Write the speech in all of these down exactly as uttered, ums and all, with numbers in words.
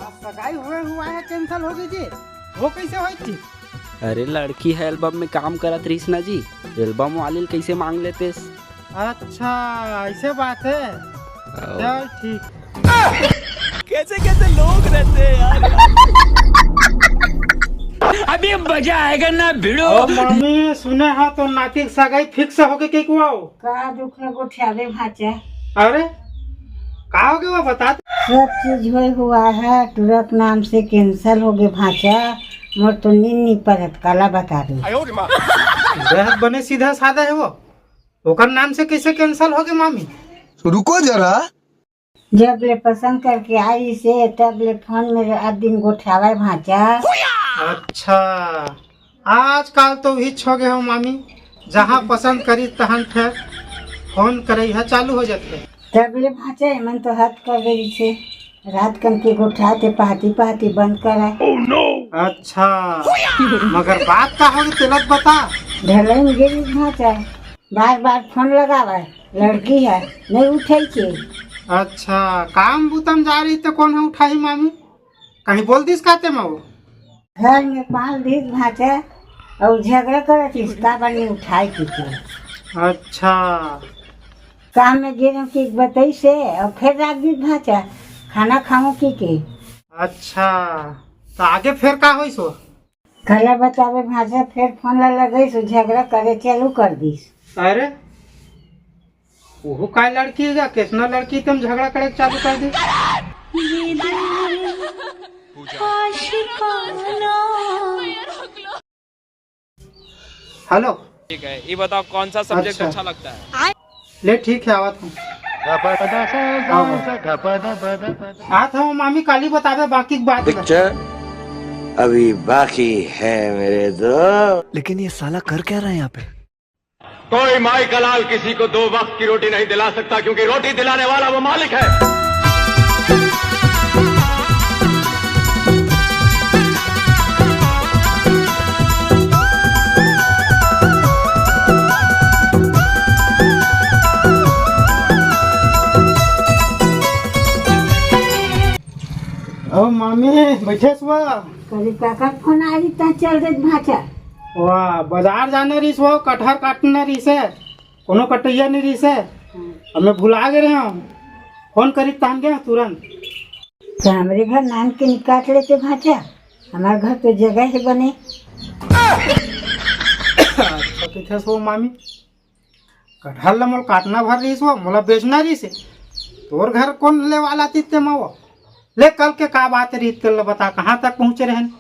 सगाई हुए हुआ है, cancel होगे जी। वो कैसे होई थी? अरे, लड़की ह album में काम करत रहिस ना जी, album वाली ल कैसे मांग लेतेस? अच्छा, ऐसे बात है। चल ठीक। कैसे कैसे लोग रहते हैं यार। अभी मजा आएगा ना भिड़ो। ओ मामी, सुने हा तो नाती के सगाई fix होगे के कुआओ? का दुख ल गोठियाबे भांचा? अरे, का होगे वो बता। सब चीज होए हुआ है, टुरा के नाम से cancel होगे भांचा। मोर तो नींद नी परत, काला बता दे। बेहद बने सीधा साधा है वो, ओकर नाम से कैसे cancel होगे मामी? रुको जरा। जब ले पसंद करके आइसे, तब ले फोन में रात दिन गोठियावय भांचा। अच्छा, आजकल तो उहीच होगे हो मामी, जहाँ पसंद करी तहन फेर फोन करई ह चालू हो जाथे। तब ले भांचा एमन तो हद कर दे रहिसे, रात कन के गोठियाथे, पहाती पहाती बंद करय। अच्छा, मगर बात का होगे तेला तो बता। ढलई में गे रहिस भांचा, बार बार फोन लगावय, लड़की ह नहीं उठई के। अच्छा, काम बुता म जा रही तो कोन ह उठाही मामी? कहीं बोल दिस का ते मा वो? घर में पाल दिस भांचा अउ झगड़ा करत रहिस, का बनी उठाए के के। अच्छा। काम में गे रहेंव कि बतइसे अउ फेर राख दिस भांचा, खाना खाहूं कि के। अच्छा, तो आगे फेर का होइस वो? काला बताबे भांचा, फेर फोन ला लगइस, झगड़ा करे चालू कर दिस। अरे, ओहू काय लड़की हे गा, कैसना लड़की, तुम झगड़ा करे चालू कर दिस। हेलो। ठीक है, ये बताओ कौन सा subject अच्छा। अच्छा लगता है? ले ठीक है, आवत हूँ। आवत हूँ मामी, काली बताबे बाकी के बात ला। पिक्चर अभी बाकी है मेरे दोस्त। लेकिन ये साला कर क्या रहा है यहाँ पे? कोई माई का लाल किसी को दो वक्त की रोटी नहीं दिला सकता, क्योंकि रोटी दिलाने वाला वो मालिक है। ओ मामी, बैठे हस वो? करी काकर फोन आ रही, ता चल देत भांचा। वाह, बाजार जाना रहिस वो, कटहर काटना रहिसे, कोनो कटैया नहीं रहिसे। अब मैं भुला गे रहेंव, फोन करी तान गे तुरंत। तो हमरे घर नान के निकाट लेते भांचा, हमार घर तो जगह है बने। अच्छा, कइथस वो मामी, कटहर ल मोला काटना भर रहिस वो, मोला बेचना रहिसे। तोर घर कोन लेवाला तित्ते मा वो? ले, कल के का बात रहिस, तेला बता, कहाँ तक पहुँचे रहेन?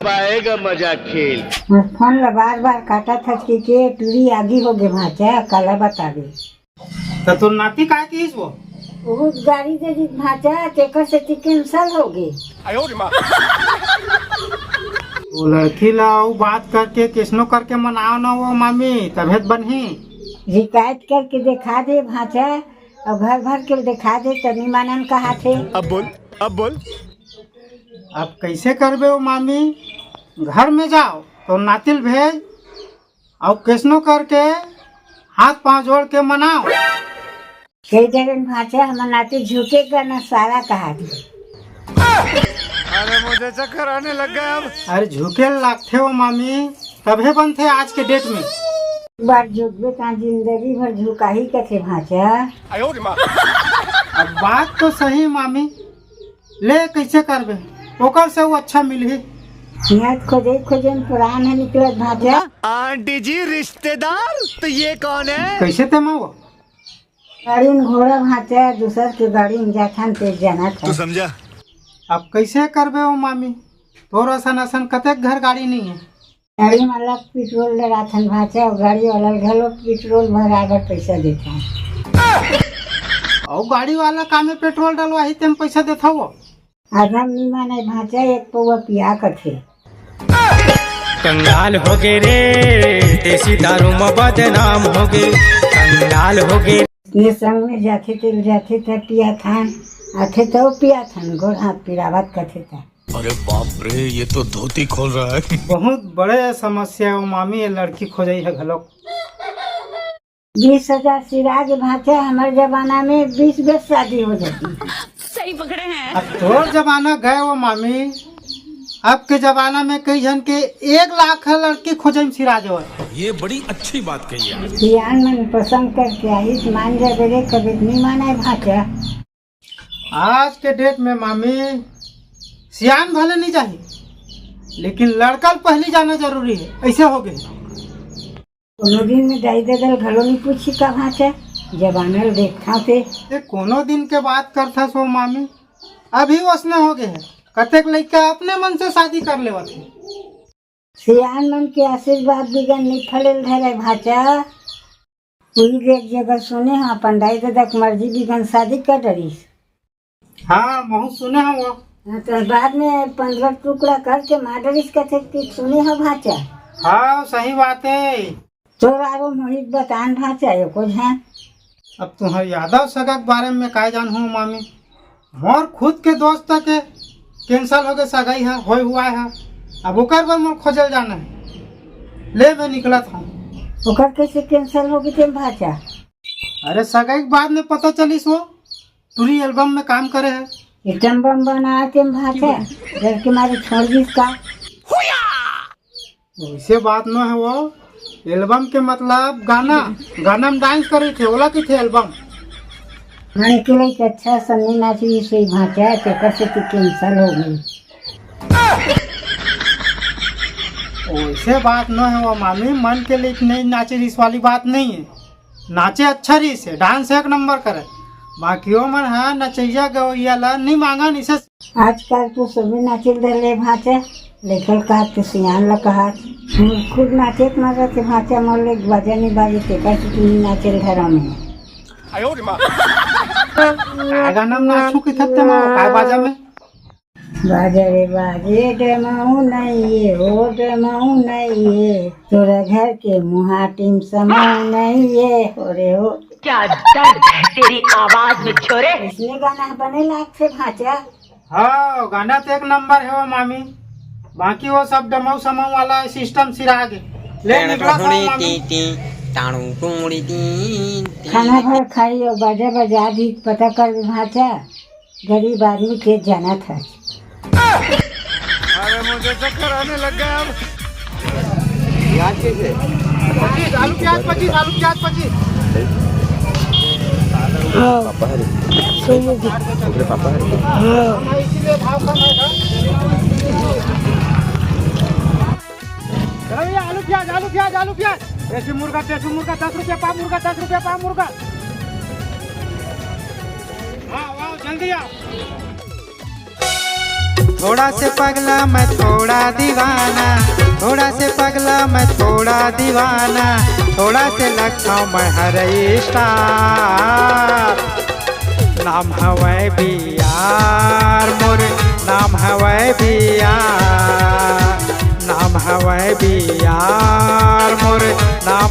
आएगा मजा खेल। मोर फोन ल बार बार काटत हस कि के टूरी आगी होगे भांचा, काला बताबे। त तोर नाती काय किहिस वो? बहुत गारी दे दिस भांचा, तेकर सेती cancel होगे। वो लड़की ला अउ बात करके कैसनो करके मनाव ना वो मामी, तभे त बनही। शिकायत करके देखा दे भांचा, अउ घर भर के देखा दे, तनी मानन कहाथे। अब बोल, अब बोल। अब कैसे करबे वो मामी? घर में जाव तो नाती ल भेज, अउ कैसनो करके हाथ पांव जोड़ के मनाव। कई जगन भांचा, हमर नाती झुकेगा ना साला कहाथे। अरे, मुझे चक्कर आने लग गया अब। अरे, झुके लागथे वो मामी, तभे बनथे आज के date में। एक बार झुकबे ता जिंदगी भर झुकाही कथे भांचा। अब बात तो सही मामी, ले कैसे करबे, ओकर से वो अच्छा मिलही। इहाँ खोजे खोजे में पुरान है निकलत भांचा। आंटी जी, रिश्तेदार? तो ये कौन है? कैसे ते मा वो? गाड़ी में घोड़ा भांचा, दूसर के गाड़ी में जाथन ते जानत तू है। समझा? अब कैसे करबे वो मामी, तोर असन असन कतेक घर गाड़ी नहीं है। गाड़ी वाला पेट्रोल डलाथन भांचा, अउ गाड़ी वाला घलो पेट्रोल भराए बर पैसा देथन। अउ गाड़ी वाला का में पेट्रोल डलवाही तेम पैसा देथव वो? आदम निमन है भांचा, एक पौवा पिया कथे। कंगाल होगे रे, देसी दारू म बदनाम होगे, कंगाल होगे। ये संग में जाथे तेल जाथे त पियाथन, आथे तो पियाथन, गोड़ हाथ पिरावत कथे त। अरे बाप रे, ये तो धोती खोल रहा है। बहुत बड़े समस्या है वो मामी, ये लड़की खोजई है घलोक। बीस हजार सिराज भांचा, हमर जमाना में बीस बेर शादी हो जाती। सही पकड़े हैं। अब तोर जमाना गए वो मामी, अब के जमाना में कई झन के एक लाख लड़की खोजे में सिरा जावत। ये बड़ी अच्छी बात कही आप। सियान मन पसंद करके आही त मान जाबे रे, कभी नहीं माने भाचा। आज के डेट में मामी सियान भले नहीं जाही, लेकिन लड़का ल पहली जाना जरूरी है, ऐसे हो गए। कोनो दिन में दाई ददा ल घलो नहीं पूछी का भाचा, जमाना ल देखथव ते। ये कोनो दिन के बात करथस वो मामी, अभी वसने हो गए है, कतेक लइका अपने मन से शादी कर लेवत है। सियान मन के आशीर्वाद बिगन नहीं फलेल धरे भाचा। कोई एक जगह सुने हो अपन दाई ददा के मर्जी बिगन शादी कर डरिस। हाँ, महू सुने हो वो। हाँ, तो बाद में पंद्रह टुकड़ा करके मार डरिस कथे कि सुने हो भाचा। हाँ, सही बात है। तोर आरो मोहित बतान भाचा एको झन। अब तुहर यादव सगा के बारे में काय जानहूँ मामी, मोर खुद के दोस्त के cancel हो गए सगाई है, होए हुआ है। अब ओकर बर मोर खोजल जाना है। ले मैं निकलत हूँ। ओकर कैसे cancel हो गई तेम भाचा? अरे सगाई के बाद में पता चलिस वो टूरी album में काम करे है। Item bomb बनाए तेम भाचा, डर के मारे छोड़ दिस का? वैसे बात न है वो, album के मतलब गाना, गाना में dance करे थे, ओला की थे album। मन के लिए अच्छा सन्नी नाची से भाचा, तेकर से तू cancel हो गई। वैसे बात न है वो मामी, मन के लिए नहीं नाचे, इस वाली बात नहीं है। नाचे अच्छा रहिस हे, dance एक नंबर करे, बाकी ओ मन ह नचइया गवइया ला नी मांगन इसे। आजकल तो सभी नाचिल धर ले भांचे, लेकिन का तू सियान ला कहा, मोर खुद नाचे के मन रथे भांचे, मोर ले बाजा नी बाजे, तेकर से तू नी नाचिल धरा में। काय गाना में नाचू की थत्ते मा, काय बाजा में? बाजा रे बाजे डमऊ नइये, ओ डमऊ नइये, तोरा घर के मुहाटी म समऊ नइये, हो रे हो। क्या दर्द है तेरी आवाज में छोरे। इसने गाना बने लागथे भांचा। हाँ, गाना तो एक नंबर है वो मामी, बाकी वो सब डमऊ समऊ वाला system सिरा गे। ले निकला था मामी। टी टी, टाणू टूड़ी टी टी। खाना भर खाई और बाजा बजा दी, पता कर भांचा। गरीब आदमी के जाना था। अरे मुझे चक्कर आने लग गया अब। प्याज कैसे? पच्चीस, आलू प्याज पच्चीस, आलू प्याज पच्चीस। हाँ। पापा है रे। सुनो जी। ओकरे पापा है रे। हाँ। इसीलिए भाव कम है ना। चलो भैया, आलू प्याज, आलू प्याज, आलू प्याज। देसी मुर्गा, देसी मुर्गा, दस रुपया पाव मुर्गा, दस रुपया पाव मुर्गा। आओ, आओ, जल्दी आओ। थोड़ा से पगला मैं थोड़ा दीवाना, थोड़ा से पगला मैं थोड़ा दीवाना, थोड़ा से लखनऊ में हर स्टार। नाम हवै बियार मोर, नाम हवै बियार, नाम हवै बियार मोर, नाम